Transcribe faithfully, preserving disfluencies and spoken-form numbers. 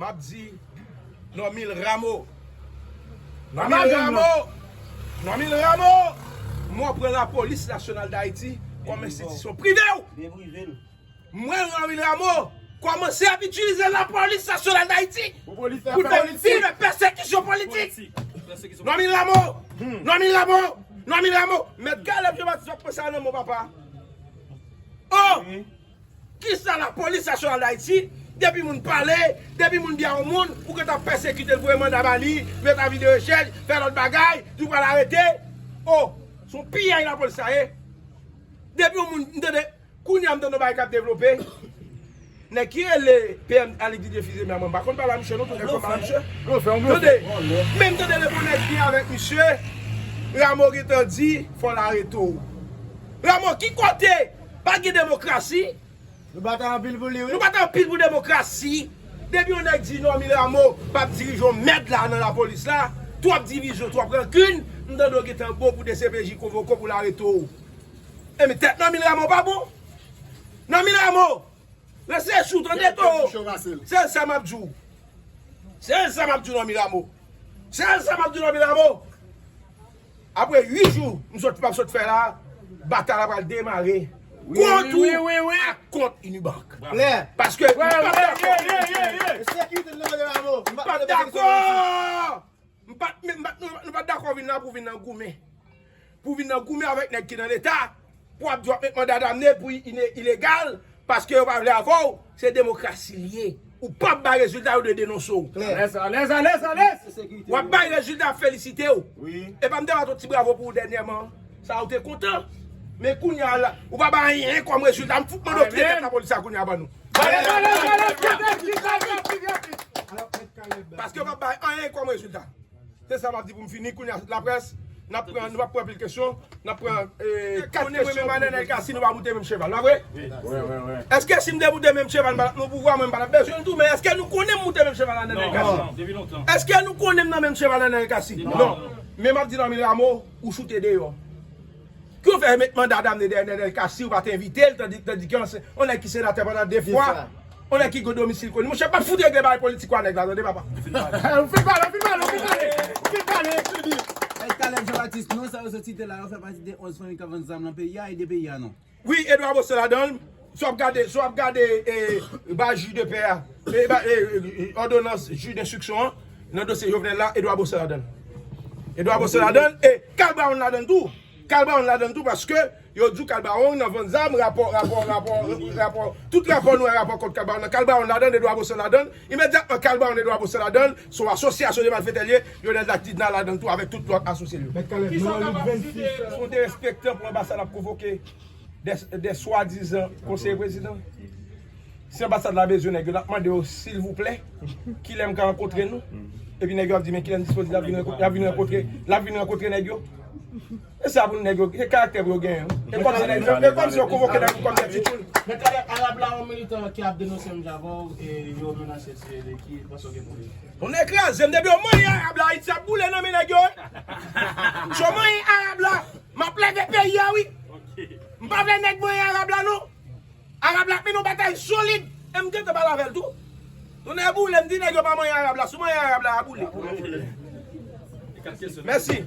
M ap di Normil Rameau. Normil Rameau. Normil Rameau. Mwen pran Lapolis Nasyonal Dayiti kòm enstitisyon prive w. Mwen, Normil Rameau, kòmanse ap itilize Lapolis Nasyonal Dayiti pou l fè vi de pèsekisyon politik. Normil Rameau. Normil Rameau. Normil Rameau. Mèt Caleb Jean Baptiste, w ap pran sa nan men w, papa. Oh! Kisa Lapolis Nasyonal Dayiti, depi moun pale, depi moun di a yon moun, ou gentan pèsekite l, voye manda ba li, met avi de rechèch, fè lòt bagay, di w pral arete. Oh, se yon piyay lapolis sa ye. Depi yon moun, m tande, kounye a m tande yon bagay k ap devlope. Nèg ki rele P M Alix Didier Fils-Aimé a, mwen m pa konn pale a misye non, tout nèg konn pale a misye. Tande, men m tande depi yon nèg gen avèk misye, Rameau gentan di, fò l arete w. Rameau, ki kote? Pa gen demokrasi. Nou batay anpil pou li, wi. Nou batay anpil pou demokrasi. Depi yon nèg di Normil Rameau p ap dirije yon mèd la nan lapolis la, twòp divizyon, twòp rankin, m tande w gentan bon pou D C P J konvoke w pou l arete w. Enben, tèt Normil Rameau pa bon. Normil Rameau, rete sou, tande, towo. Sèl sa m ap di w. Sèl sa m ap di w, Normil Rameau. Sèl sa m ap di w, Normil Rameau. Apre uit jou, m sot, m ap sot fè la, batay la pral demare kont ou ak kont Unibank. Klè. Paske m p ap dakò. M p ap dakò. M pa, men, m pa, nou, nou pa dakò vin la pou vin nan goumen. Pou vin nan goumen avèk nèg ki nan Leta, pou ap di w ap met manda damne pou ine-, ilegal, paske yo pa vle avè w, se demokrasi l ye. Ou p ap bay rezilta, yo dwe denonse w. Klè. Alèz, alèz, alèz, alèz! W ap bay rezilta, ap felisite w. Wi. Epa m te bat yon ti bravo pou ou dènyèman. Sa ou te kontan. Men kounye a la, ou pa bay anyen kòm rezilta. M fout mande w kite tèt lapolis sa kounye a ban nou. Alèz, alèz, alèz, alèz, alèz, alèz. Paske yo pa bay anyen kòm rezilta. Se sa m ap di pou m fini. Kounye a, laprès, n ap pran, nou p ap pran pil kesyon. N ap pran, eh, kat kesyon. Konnen mwen menm ak Daniel Cassy, nou pa moute menm cheval, pa vre? Wi, wi, wi. Èske si m te moute menm cheval, m pa t ap nan pouvwa, mwen m pa t ap bezwen l tou, men èske nou konnen m moute menm cheval ak Daniel Cassy? Non, depi lontan. Èske nou konnen m nan menm cheval ak Daniel Cassy? Non. Men m ap di Normil Rameau, ou choute deyò. Ki w fè met manda damne dèyè Daniel Cassy, ou pa t envite l, tandi, tandi ke yon nèg ki senatè pandan de fwa, yon nèg ki gen domisil koni. Monchè, pa fout regle bagay politik ou a nèg la, tande, papa. Ou fin pale, ou fin pale, ou fin pale, ou fin pale, ou fin pale. Mèt Caleb Jean Baptiste, non sa yo sot site la, yo fè pati de onz fanmi k ap vann zam nan peyi a e de peyi a, non. Wi, Edouard Bossan ladan l. Si w ap gade, si w ap gade, eh, ba jij de pè a, eh, ba, eh, eh, òdonans jij denstriksyon an, nan dosye Jovenel la, Edouard Bossan ladan l. Edouard Bossan ladan l, e Carl Brown ladan l tou. Carl Brown ladan l tou, paske yo di w Carl Brown nan vann zam, rapò, rapò, rapò, rapò, tout rapò nou wè, rapò kont Carl Brown nan, Carl Brown ladan l, Edouard Bossan ladan l. Imedyatman, Carl Brown, Edouard Bossan ladan l, se yon asosyasyon de malfetè l ye, Lionel Latidna ladan l tou, avèk tout lòt asosye l yo. Mèt Caleb, nou nan lit vennsis. Si w derespektan pou anbasad ap konvoke de, de swadizan konseye prezidan, si anbasad la bezwen nèg yo, l ap mande yo, silvouplè, kilè m ka rankontre nou? Epi nèg yo ap di, men kilè n disponib, l ap vin rankontre, l ap vin rankontre, l ap vin rankontre nèg yo. E sa pou nèg yo, e karaktè pou yo genyen. E kòmsi nèg yo, e kòmsi yo konvoke nèg yo kòm tèt tchoul. Men Caleb, Arab la, yon militan ki ap denonse menm jan avè w, e yo menase tiye li, ki panse w gen pou li? Tonnè kraze m, depi yo manyen Arab la, Ayiti ap boule nan men nèg yo, wi. Yo manyen Arab la, m ap leve peyi a, wi. M pa vle nèg manyen Arab la, non. Arab la ap mennen yon batay solid. E m gentan pale avè l tou. Tonnè boule, m di nèg yo pa manyen Arab la. Si w manyen Arab la, a boule. Mèsi.